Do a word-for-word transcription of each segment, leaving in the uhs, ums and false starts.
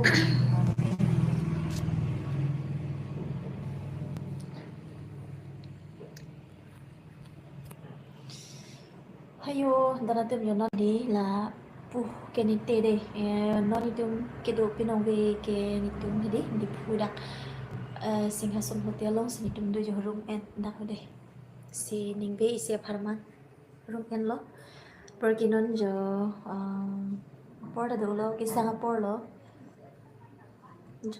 Hayo, daratim yo non di lapu ke nite de. Eh, non itum kedo pinong ve ke nitum hedi, Diphu dak, eh, Singhason Hotel along si nitum do jo room en dak de. Si ningve isi apharman room enlo. Apor ke non jo, um, apor ta dolo, kesang apor lo. Jo.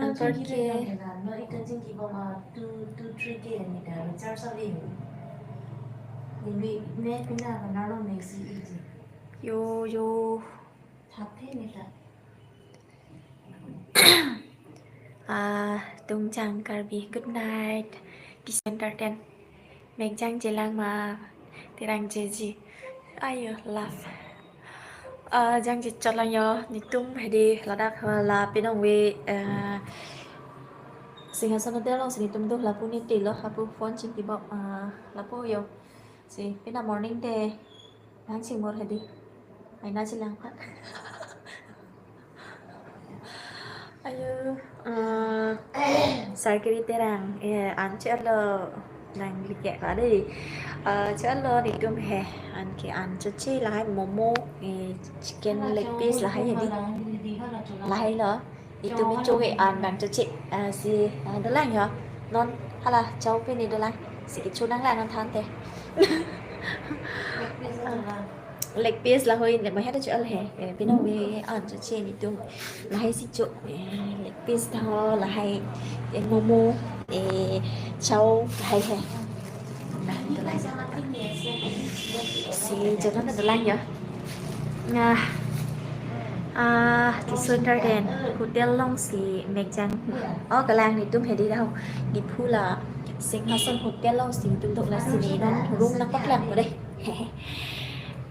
Anpar ke. Yo, yo. Ah, Tungchang Karbi, good night. Kisu Entertain. Mek jangjelang ma, terang jeji. Ayo, laugh. Ah, jangje chot lang yo, nitum hedi ladak, ah, la pinong ve, ah, Singhason Hotel along si nitum do lapu nite lo, lapu phone chingki bok, ah, lapu yo. Si, pina morning te, nang chingmor hedi. Aina chelang pak. Ayo, eh, Sarkiri Terang, eh, an che-etlo nang like ka dei. Eh, che-etlo nitum he, an ke an choche lahai momo, eh, chicken leg piece lahai hedi. Lahai lo, itum icho ke an bang choche, eh, si, eh, dolang yo. Non, hala, chow pini dolang. Si kecho nang la non than te. Leg piece lahai ne mahet cho al he. Eh, pinong ve an choche nitum. Lahai si cho. Eh, leg piece tho lahai. Eh, momo. Eh, chow lahai he. Nah, dolang. Si jono na dolang yo. Nah. Ah, Kisu Entertain Hotel along si mek jang. Oh, kelang nitum hedi dah. Diphu la Singhason Hotel along si nitum do, lasi ne non room nangpaklang po dei.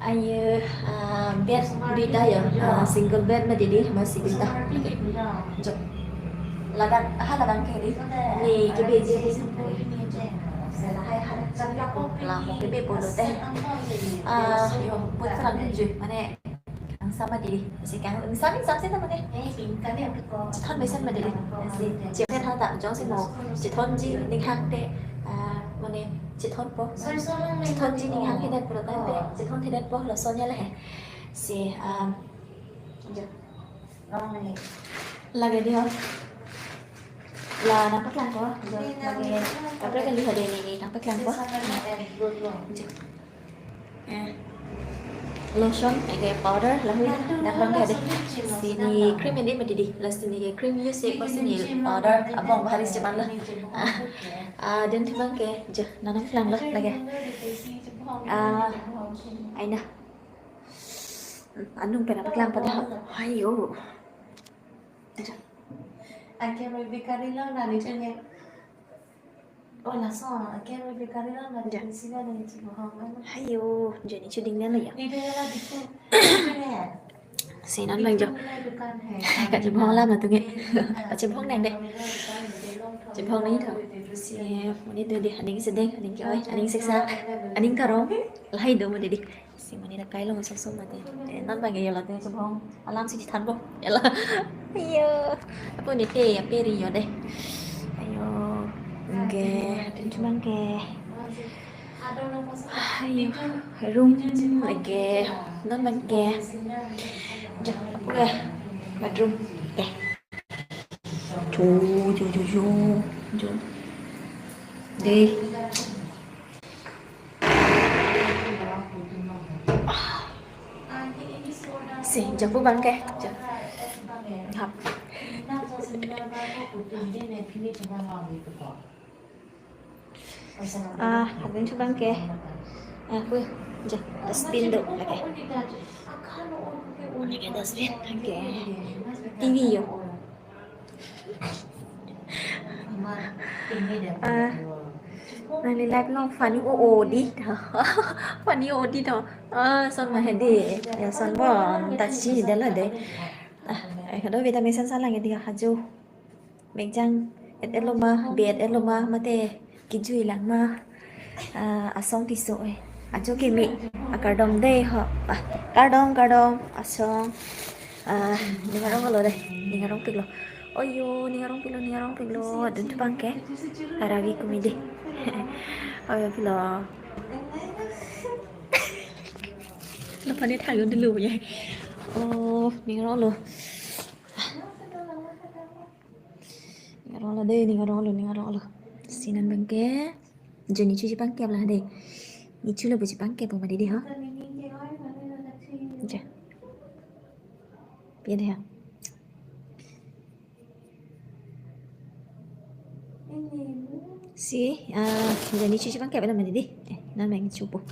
Ayo, ah, bed duita yo, ah, single bed mati dei, masi duita. Jo. Ladak, ha, ladak ke dei. Ne kebe je dei. Lahai ha, la kebe pulote. Ah, yo, put kerang ju, mane, angsam mati dei. Si kang, angsam, angsam si ta mane. Chethon mesen mati dei. Si, chepet ha ta, jongsi mo chethonji ning hang te, ah, mane, chethon po. Chethonji ning hang thedet pulote, chethon thedet po, lason ya le he. Si, ah, jo. Lake dei ho. La nangpaklang po. Jo, lake, kaprek kali ho dei ne, ne nangpaklang po. Jo. Eh, lotion, eke powder, lahai nangpaklang ke dei. Si ne cream ini mati dei, lasi ne cream use ko si ne powder abang bahari si man lo. Ah, ah, denthu abang ke, jo, nang nangpaklang lo, lake. Ah, aina. Anung pen nangpaklang po dei ho. Hayo. Ajo. Anke Rebecca ri lo nani chunye. Oh, laso, anke Rebecca ri lo nani chunye sila nani chunye ho. Hayo, joni chuding nelo ya. Ni de la diku. Si non bang jo. Kachibong la matunge. Kachibong nang dei. Chibong nang tho. Si, muni tu dei, aning sedeng, aning ke-oi, aning seksak, aning karong. Lahai do muni dei. Si muni dak kai long sosok mati. Eh, non bang yo la te chibong. Alam si chethan po. Ela. Iyo. Apo ne te ya peri yo dei. Ayo. Oke, denthu abang ke. Ayo. Room lake. Non bang ke. Jo, apo ke. Bedroom. Oke. Jo, jo, jo, jo. Jo. Dei. Si, japu abang ke. Jo. Hap. Ah, habin tu abang ke. Ah, wih, jo, dustbin do, lake. Lake dustbin, lake. T V yo. Ah, nangli life along funny O O D tho. Funny O O D tho. Ah, son ma hedi. Ya, son bo, ta chi de la dei. Ah, eh, kado vitamin san salang ya dia hajo. Mek jang et-et lo ma, be et-et lo ma, mate kejui lang ma, ah, asong tiso eh. Ajo kimi akardom dei ho. Ah, kardom, kardom. Asong. Ah, ning arong lo dei. Ning arong piklo. Oyo, ning arong piklo, ning arong piklo. Adun thu abangke. Aravi kimi dei. Oyo pilo. Lo pani thang yo dulu ya. Oh, ning arong lo. Ning arong lo dei, ning arong lo, ning arong lo. Sinan abangke. Jo nichu si pangkep la dei. Nichu lo pusi pangkep ma dei dei ho. Ja. Pia dei ha. Si, ah, jo nichu si pangkep la ma dei dei. Eh, na meng chupo.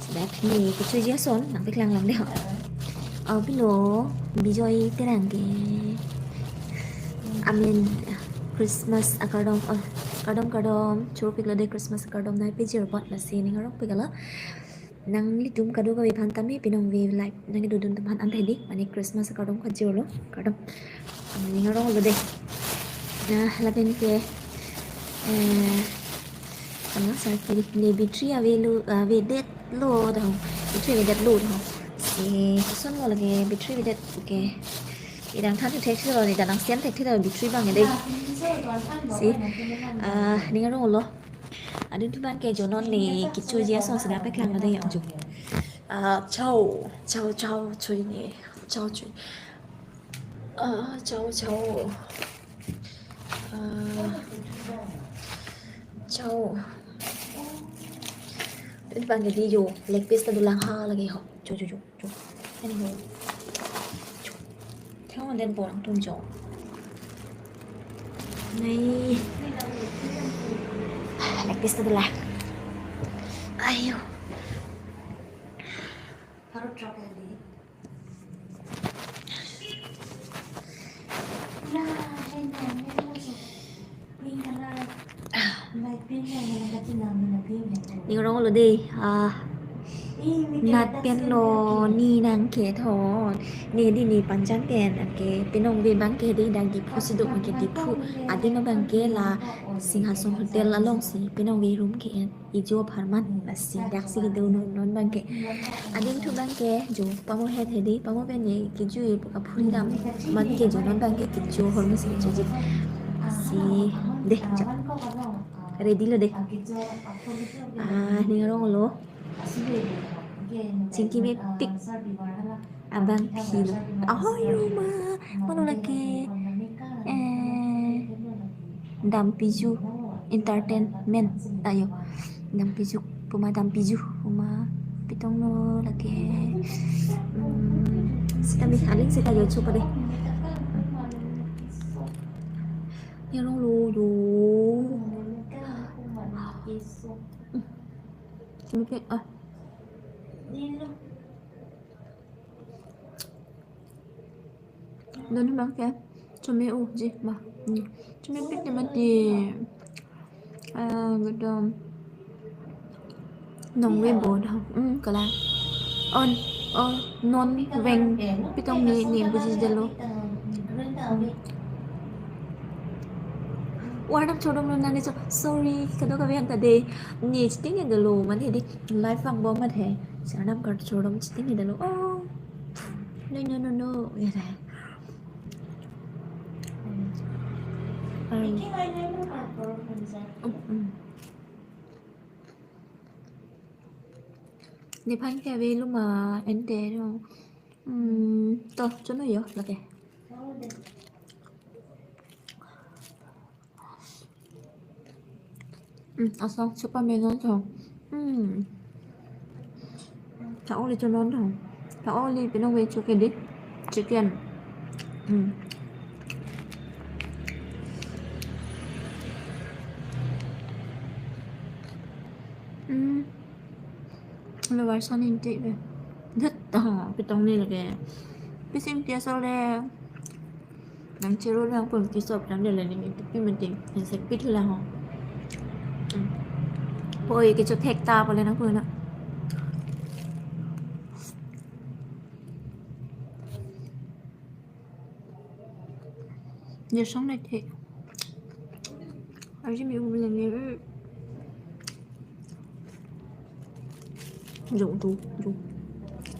Sida ne kechoji ason nangpaklang lang dei ho. Ah, pilo Bijoy Terang ke. Amen. Christmas akardom, ah, kardom kardom. Choro piklo dei Christmas akardom nangpajir apot lasi ning arong piklo. Nanglitum kadokave aphan tame pinongve live nangkedodun atum aphan ante dei. Mane Christmas akardom kajirlo. Kardom. Ning arong lo dei. Nah, lapen ke, eh, Kama sa kiri ne battery avelo, avedetlo dei ho. Battery avedetlo dei ho. Si, koson lo lake battery avedet. Okay. Idang than thekthelo, idang nang siam thekthelo battery abang dei. Si, ah, ning arong lo. Adun thu abangke jo non ne kechoji ason sida paklang lo dei jo. Ah, chau, chau, chau, chui ne. Chau, chui. Ah, chau, chau. Ah, chau. Adun abangke dei jo, leg piece ta dolang ha lake ho. Chau, chau, chau, chau. Ani ho. Chau. Theo den porang tum jo. Nai. Leg piece ta dolang. Ayo. Ning arong lo dei, ah, nat pen lo ne nangkethon. Ne dei ne panjan pen, anke pinongve abangke dei dak Diphu si do, anke Diphu adim abangke la Singhason Hotel alongsi pinongve room ke-en. Ijo apharman lasi daksi kedo non, non abangke. Adim thu abangke jo pamo het he dei, pamo pen ne kejui pu kaphuri dam. Mane ke jo non abangke kejo ahormu si kechoji. Si dei jo. Ready lo dei. Ah, ning arong lo. Chingki mepik abang philo. Ayo ma, mano lake, eh, Dampiju Entertainment. Ayo. Dampiju, puma Dampiju, puma pitong lo lake. Hmm, sita mi aling sita yo chupa dei. Ning arong lo yo. Mepik ah. Donu abangke chome-oji ma. Hmm. Chomepik ne mati. Ah, kedam. Nongve bo dei ho. Hmm, kalang. On, on, non veng pitong ne, ne bujidetlo. Hmm. Arnam chodom lo nang ne cho. Sorry, kadokave anta dei. Ne chitingnedetlo, mane dei. Live vangbom amat he. Si arnam kar chodom chitingnedetlo. Oh. No, no, no, no. Ya dei. Ai. Mm, mm. Nephan ke avelo ma ante no. Hmm, to, chono yo, lake. Hmm, asong chupa menon to. Hmm. Tha-ok le chonon to. Tha-ok le pinongve cho ke dei. Chicken. Hmm. Hmm. Lo version inte be. Dut, ah, pitong ne lake. Pisim tia so le. Nang chero nang pun kisop nang le le ni pipi menting. Nang sek pit la ho. Hmm. Poi ke cho thek ta pole nang pun na. Ye song le thek. Arji mi u le ni. Jo, jo, jo.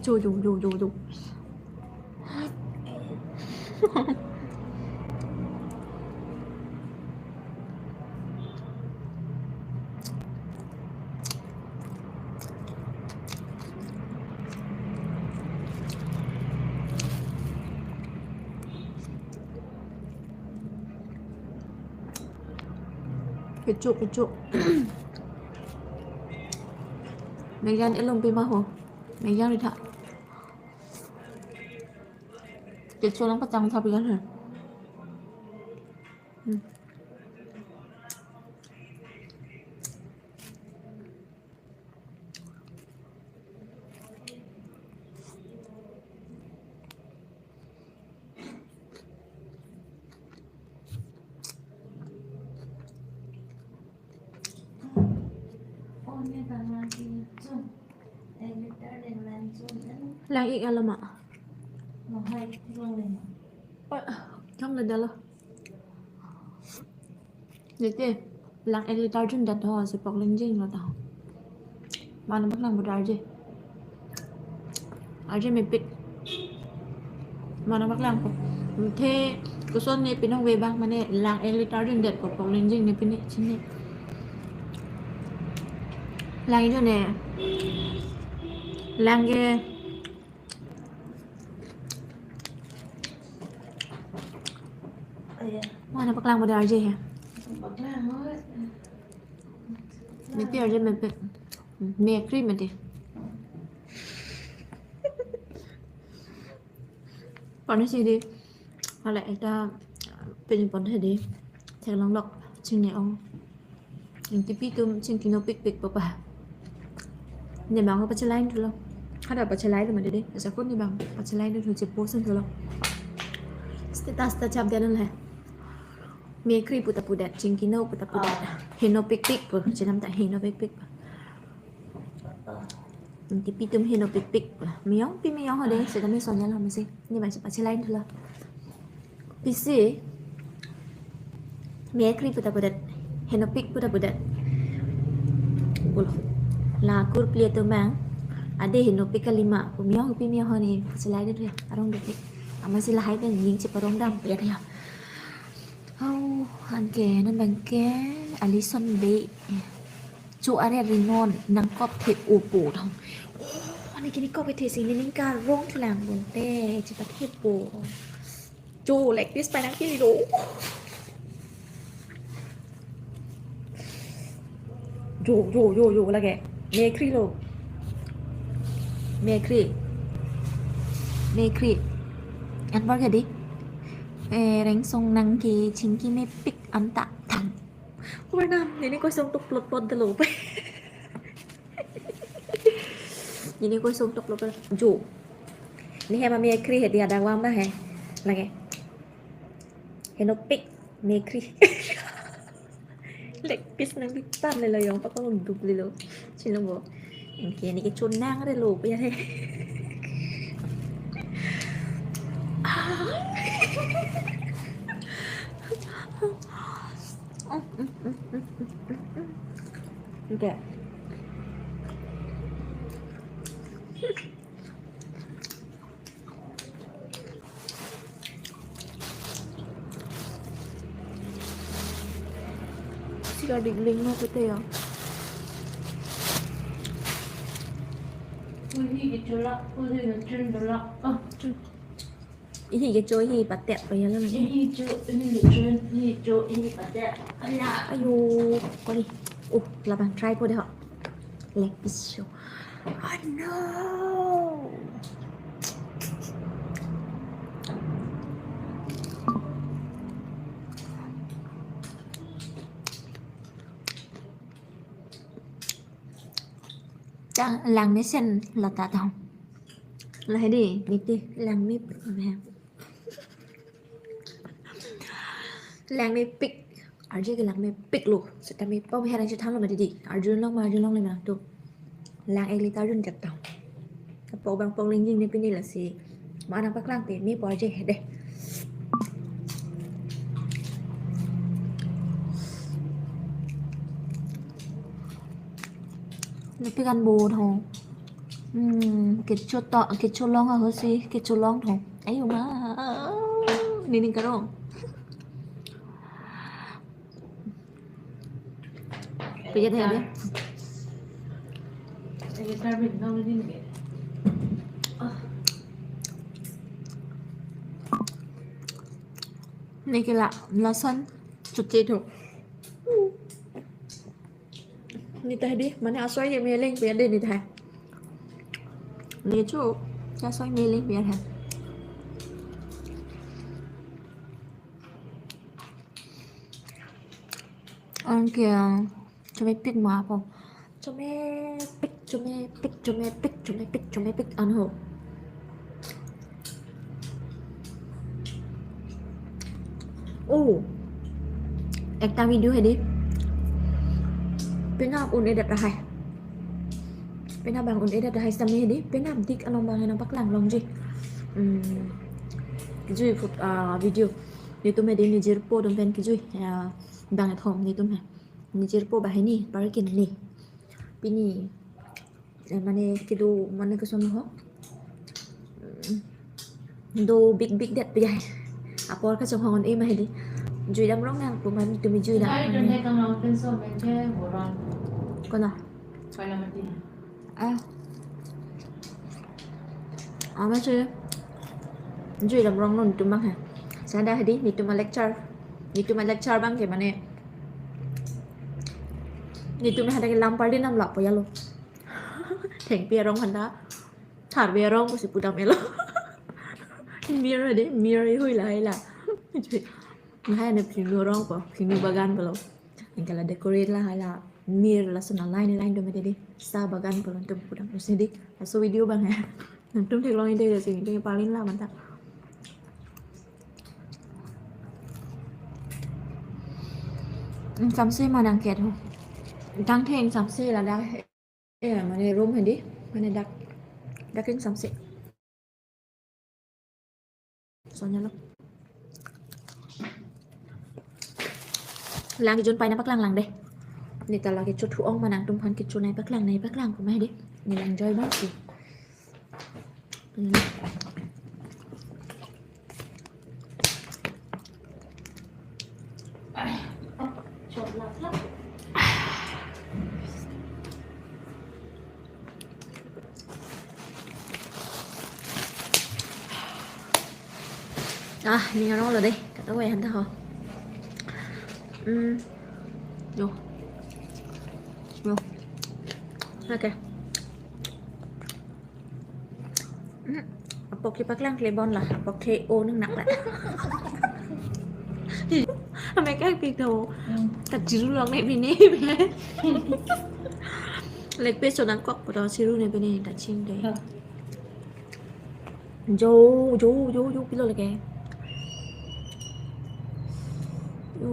Jo, jo, jo, jo, jo. Kechuk, kechuk. Megan elong pima ho. Megan ri tha. Kechuk lang pachang tha pigan ha. Hmm. Lang ik alama. Oi, thong le dalo. Jete, lang ek liter jun dat ho, si pok lengjeng lo ta. Mana bak lang bo arje. Arje mepik. Mana bak lang ko. Te, koson ne pinong ve bang, mane lang ek liter jun dat ko pok lengjeng ne pine, chine. Lang jo ne. Lang ke. Mana paklang bo arje he. Mepik arje mepik. Mekri mati. Pano si di. Hala ekta pini pon he di. Theklong lok. Chingni ong. Ingtipi atum chingki nopikpik papa. Ne bang pachelai thulo. Hada pachelai lo mati di. Asa ko ne bang pachelai thulo, chepost thulo. Status ta chap dan le. Mekri puta pudet, chingki no puta pudet. Henopikpik pu, chenam ta henopikpik pu. Ingtipi atum henopikpik pu. Miyong pi miyong ho de, sedang mi sonya lo masi. Ne bang pachelai thulo. Pisi, mekri puta pudet, henopik puta pudet. Ulo. La kurpli atum bang. Ade henopik kalima. Pu miyong pi miyong ho ne, pachelai thulo. Arong dek. Amatsi lahai pen ning cheparong dam pu ya. Oh, anke, non bang ke, alison be. Cho are ri non, nangkop the opo thong. Oh, ne kini kop the si ne ning karong thulang bonte, chepathe po. Jo, leg piece pai nangkili lo. Jo, jo, jo, jo, lake. Mekri lo. Mekri. Mekri. Anbar ke di. Eh, rengsong nang ke chingki mepik anta thang. Warnam, nini kosong tok plot plot delo. Nini kosong tok plot plot. Jo. Ne hem amekri he dia dawang dah he. Lake. Henopik mekri. Leg piece nangbitam lelo yong pakong duk lelo. Chino bo. Anke ne ke chonang re lo ya he. Ah. Anke. Sika digling mo kete ya. Ui, hi ke chulak, ui, hi ke chun dulak. Ah, chun. Ihi ke cho, ihi patek pa ya lo. Ihi cho, ihi ke chun, ihi cho, ihi patek. Ala. Ayo, kali. Oh, labang try po de ho. Leg piece show. Oh no. Chang lang mesen lata tong. Lahai di, niti lang mi. Lang mepik. Arje ke lang mepik lo. Seta mepom herang chethan lo mati di. Arjulong ma arjulong le nangtum. Lang ek liter jun jet tong. Pok bang pok lengjeng ne pini lasi. Ma nangpaklang pe mepo arje he de. Nopik an bo thong. Hmm, kecho to, kecho long ahosi, kecho long thong. Ayo ma, nining karong. Pejat hai dia. Neke la, lason chuche thong. Neta hai di, mane asoi ke meleng pejat dei neta hai. Necho, asoi meleng pejat hai. Anke, chomepik ma po. Chomepik, chomepik, chomepik, chomepik, chomepik, anho. Oh, ekta video hai di. Penap un-edet lahai. Penap bang un-edet lahai sitame hai di. Penap dik along bang nangpaklang longji. Hmm. Kejui phut, ah, video. Netum hai di nejirpo atum pen kejui. Ya, bang ethom netum hai. Nejirpo banghini, parkin ni. Pini, eh, mane kedo, mane keson ho. Mm. Do big big det pejai. Apor kachonghong un-e ma hai di. Jui dam rong nang, pu mane tumi jui dam. Ai, mane. Dun hai kang long pen so, men ke boron. Kona? Koi la mati. Ah. Ama che. Jui dam rong non netum bang hai. Sada hai di, netum a-lecture. Netum a-lecture bang ke mane. Netum hai ta ke lam pardi nam lapo ya lo. Thengpi arong handa. Tharve arong pusi pudam elo. Mir hai di, mir hui lahai la. Lahai ne phinu arong po, phinu bagan pulo. Anke la decorate lahai la. Mir lason a-line line do mede di. Sa bagan pulo netum pudam pusi di. Laso video bang hai. Nangtum theklong ide si, ide palin la manta. Ingsamse ma nangket ho. Tangthe ingsamse ladak. Eh, mane room hai di, mane dak, dak ingsamse. Sonya lo. Lang kejun pai nangpaklang lang dei. Neta la kecho thu-ong ma nangtum aphan kecho nangpaklang, nangpaklang pu ma hai di. Ne lang joi bang si. Hmm. Ah, ning arong lo dei. Kata wai hanta ho. Hmm. Yo. Yo. Okay. Hmm. Apok kepaklang klebon la. Apok ke o nang nak la. Ame kak pik tho. Hmm. Kat jiru long ne bini. Leg piece cho nangkok pu tho, jiru ne bini ta ching dei. Ha. Jo, jo, jo, jo, pilo lagi. Yo.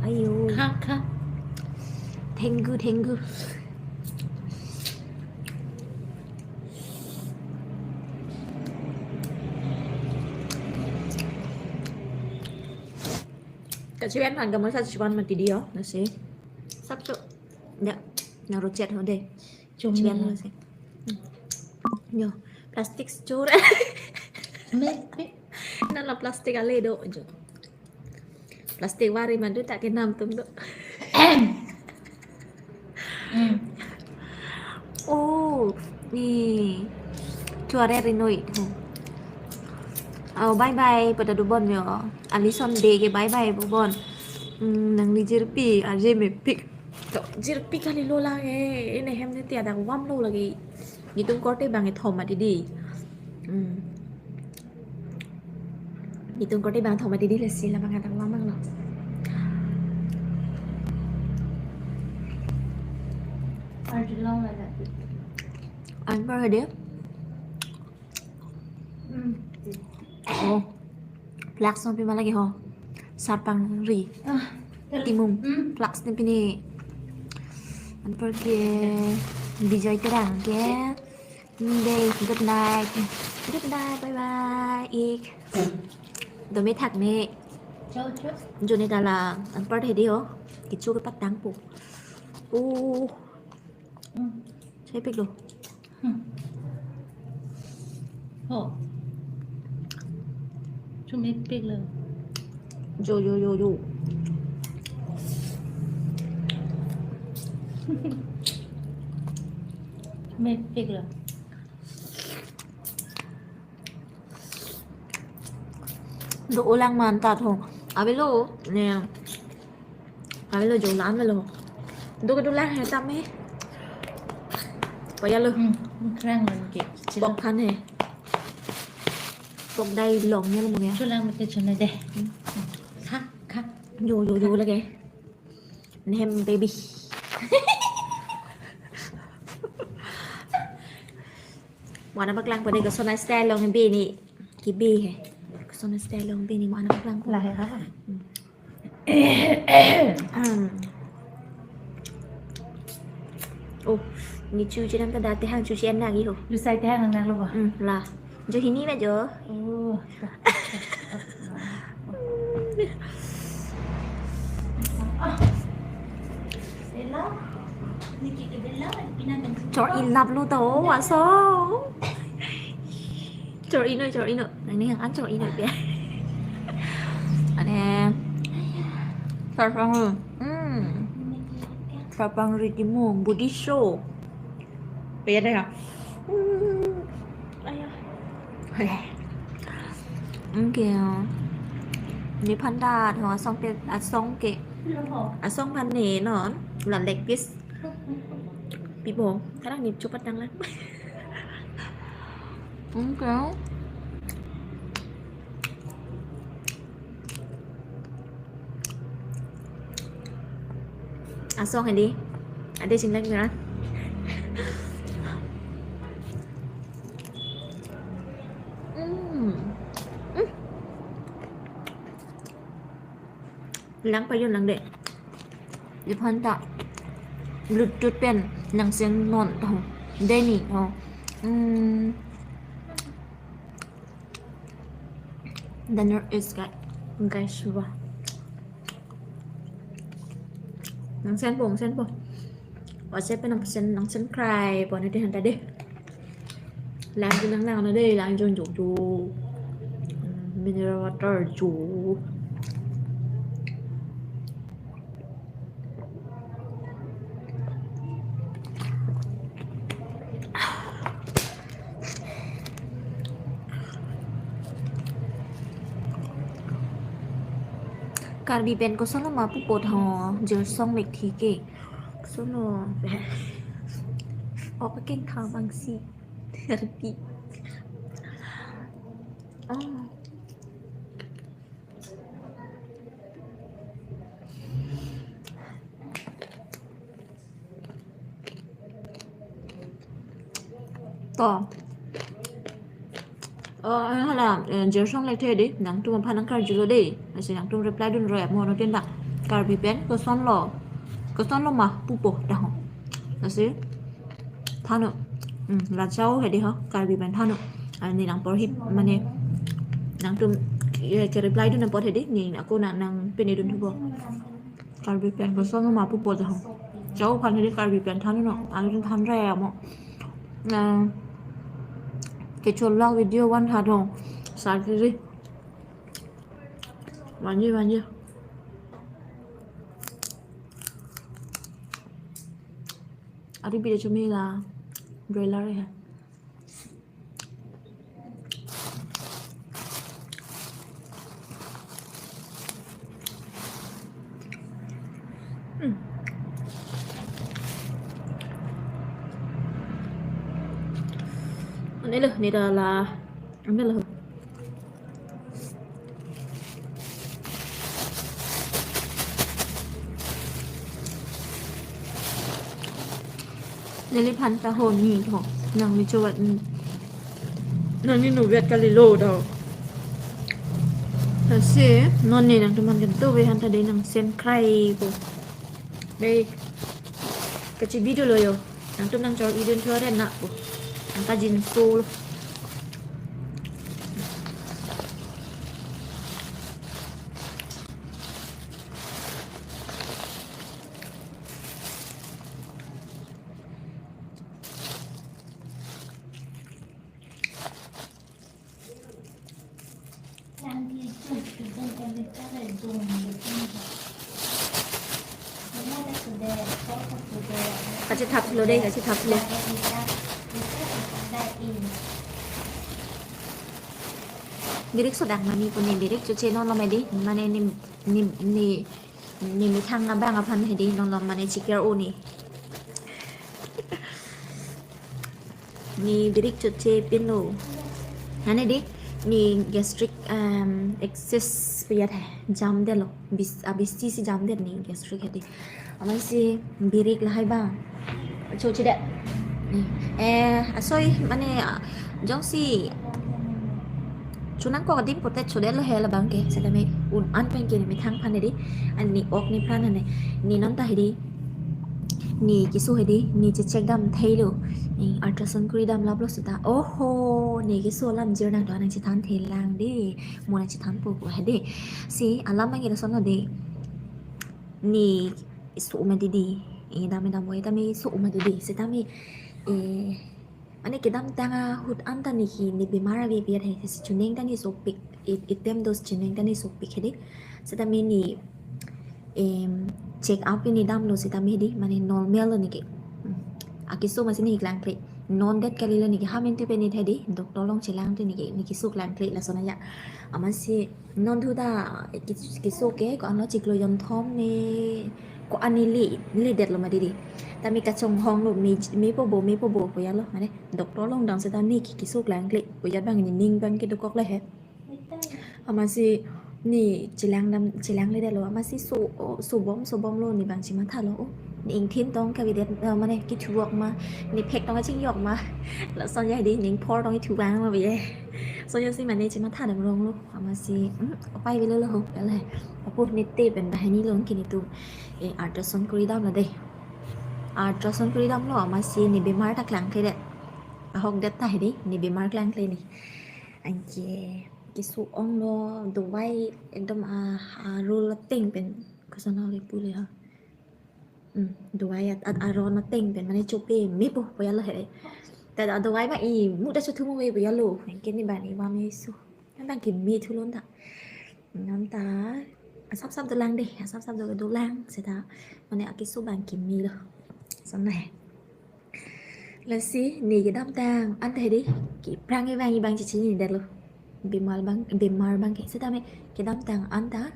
Ayo. Kha, kha. Thank you, thank you. Kachivan kan kamu sa chivan mati dia, nasi. Sab tu. Ya, naruh chat ho dei. Chom chivan ya. Nasi. Hmm. Yo, plastik chur. Me, me. Nala plastik ale do jo. Plastik vari madu tak kenam tum do. Hmm. Oh, ni. Chuare rinoi. Hmm. Oh, bye bye, pada dubon yo. Alison de ke bye bye, bubon. Hmm, nangli jirpi, aje mepik. To, jirpi kali lo lagi. Ini hem ni tiada wam lo lagi. Netum korte bang ethom mati di. Hmm. Netum korte bang thom mati di, lasi labang adak wam bang lo. Arjulong lagi. Anpar hadir. Hmm. Oh. Plak song pima lagi ho. Sarpang ri. Ah. Timung. Hmm. Plak song pini. Anpar ke Bijoy Terang ke. Dei, good night. Good night, bye bye. Ik. Dome thak ne. Cho, cho. Jone dalang. Anpar hedi ho. Kecho kepatang po. Oh. Hmm. Chepiklo. Hmm. Oh. Chumepiklo. Jo, jo, jo, jo. Chumepiklo. Do-o lang ma anta tho. Avelo, ne. Avelo, jo lang avelo. Do kedo lang he tame. Paya lo. Hmm, kerang lagi. Pok phan he. Pok dai long ne lo mo ya. Chulang mati chuna deh. Hmm. Kha, kha. Jo, jo, jo lagi. Nem baby. Mo-an nangpaklangpo dei, koson a-style along bi ni. Kibi he. Koson a-style along bi ni mo-an nangpaklangpo. Lahai ha. Hmm. Hmm. Oh, ne chu chenam ta da tehang chu chen nangji ho. Lusai tehang nanglo ba? Hmm, la. Jo hini ba jo. Oh. Chor-i lap lo ta o aso. Chor-i noi, chor-i noi. Nang ne hang an chor-i noi pia. Ane. Sarpang ri. Hmm. Sarpang ri timung budi show. Pia deh ya. Hmm. Aya. Okay. Nephan ta thong asong pe asong ke. Asong phan ne non. La leg piece. Pipo. Tara nip chupat tang lang. Okay. Asong hedi. Ade sing lagi na. Hmm. Hmm. Lang pajun lang deh. Nephan ta Bluetooth pen nangsen non tho. Dei ni tho. Hmm. Dinner is guys. Guys, wah. Nangsenpo, nangsenpo. WhatsApp pen nangsen, nangsen krai po ne dei han ta dei. Lang ju nang lang na dei, lang jun jun ju. Hmm, mineral water ju. Karbi pen koson lo ma pupo tho, Jirsong Lekthe ke. Koson lo. Ok, keng khang bangsi. Karbi. Oh. To. Oh, hala, eh, Jirsong Lekthe dei, nangtum aphan nangkarjulo dei. Lasi nangtum reply dun roi mo no tinda. Karbi pen koson lo. Koson lo ma pupo tho. Lasi than non. Hmm, la chao hedi ho, Karbi pen than non. Ani nang porhi mane nangtum, eh, ke reply dun apot hedi, ne ako nang, nang pine dun thupo. Karbi pen koson lo ma pupo tho. Chao phan hedi Karbi pen than non. Ani than ra ya mo. Na kecho la video van tha tho. Sarkiri. Vanji, vanji. Ari bide chumi la broiler he. Hmm. Ane lo, ne ta la. Ane lo. Neliphan ta ho ni tho. Nangli chowat ni. Nangli nuvet kalilo tho. Lasi, non ne nangtum aphan kento ve han ta dei nangsen krai po. Dei. Kachibi dolo yo. Nangtum nangchor-i dun thuaren na po. Nangkajinso lo. Kachethap thulo dei, kachethap thulo. Birik sodak mani pu ne birik choche non lo medi, mane ne, ne, ne, ne methang abang aphan hedi non lo mane chikir o ne. Ne birik choche pinlo. Mane dei, ne gastric, um, excess piyat hai, jamdetlo. Bis, abisi si jamdet ne gastric hedi. Amatsi birik lahai abang choche det. Ne. Eh, asoi mane, ah, jongsi chonangkok adim pote chodetlo he labang ke. Setame un an pen ke ne methang aphan hedi. An ne ok nepran ane. Ne non ta hedi. Ne keso hedi, ne checheck dam theilo. Ne ultrasound kuri dam laplo seta. Oho, ne keso alam jir nang do nangchethan theklang dei. Mo nangchethanpo pu hedi. Si alam abang ke lason lo dei. Ne so ma dei dei. Eh, dam dam oi tame so ma dei dei. Setame, eh, mane kedamtang ahut an ta ne ke ne bemar ave piyat hai. Si choneng ta ne sopik. It, item dos choneng ta ne sopik hedi. Setame ne, em, check up ne damlo setame hedi, mane normal lo ne ke. Hmm. Akeso amatsi ne klangkle. Non det kalilo ne ke, ha mentu pen ne hedi, doctor along chelangte ne ke, ne keso klangkle lason aja. Amatsi non thu ta, eh, kes-, keso ke, ko-an lo chiklo jonthom ne, ko-an ne le, ledetlo ma dei dei. Tame kachonghonglo, me, mepo bo, mepo bo, pu yalo, mane, doctor along dam seta ne ke keso klangkle, pu yat abang ne ning abang ke dokok le he. Amatsi ne chelang dam, chelangledetlo, amatsi so, o, sobom, sobomlo ne abang chemathalo, o, ne ingthin tong kavedet, eh, mane kethu ok ma, ne phek tong kachingjok ma, lason ya dei, ne ingphor tong ithu abang ma be. So ya si mane chematha dam ronglo, amatsi, hmm, upai avelo lo ho, vel hai. Apo ne te pen banghini along ke netum, eh, ultrasound kuri damlo dei. Ultrasound kuri damlo, amatsi ne bemar ta klangkledet. Ahokdet ta hedi, ne bemar klangkle ne. Anke keso onglo, dawai ekdom a, a roll ateng pen koson ave pule ha. Hmm, dawai at, at aron ateng pen mane chope mepo pu yalo he. Ta dawai ma imu ta chothum ave pu yalo. Anke ne bani wa me so. Abang keme thulon ta. Non ta asap sap dolang dei, asap sap do, dolang seta mane akeso abang kemelo. Lason he. Lasi ne kedamtang an ta hedi, ke prang abang abang chechinidetlo. Bemar abang, bemar abang ke. Setame kedamtang an ta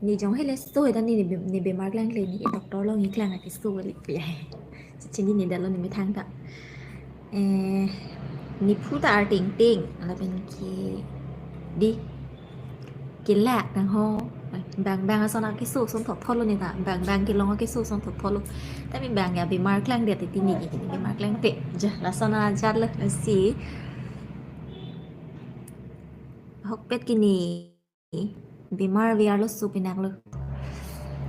ne jong hele so heta ne, ne be-, ne bemar klangkle ne ke doctor along iklang akeso le pu ya he. Chechinidetlo ne methang ta. Eh, ne phu ta arting ting, lapen ke dei. Kelak nang ho. Bang bang ason akeso ason thotthotlo ne ta. Bang bang kelong akeso ason thotthotlo. Tame bang ya bemar klangdet ti ne ke, bemar klangdet. Ja, lason ajatlo, lasi. Ahokpet ke ne bemar ave arloso pinaklo.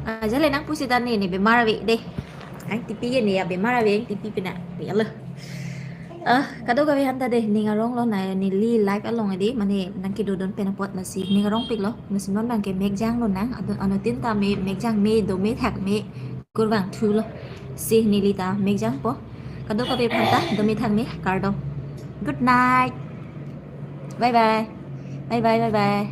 Ah, jale nangpu seta ne, ne bemar ave dei. Ang tipi ke ne ya bemar ave, ang tipi pinak. Yalo. Ah, kadokave aphan ta dei, ning aronglo na, neli live along dei, mane nangkedodun pen apot lasi ning arongpiklo, lasi non abang ke mek janglo nang, adu-, anuttin ta me, mek jang me, do me thak me, kurvangthulo. Si neli ta mek jangpo. Kadokave aphan ta, do me thak me, kardom. Good night. Bye bye. Bye bye, bye bye.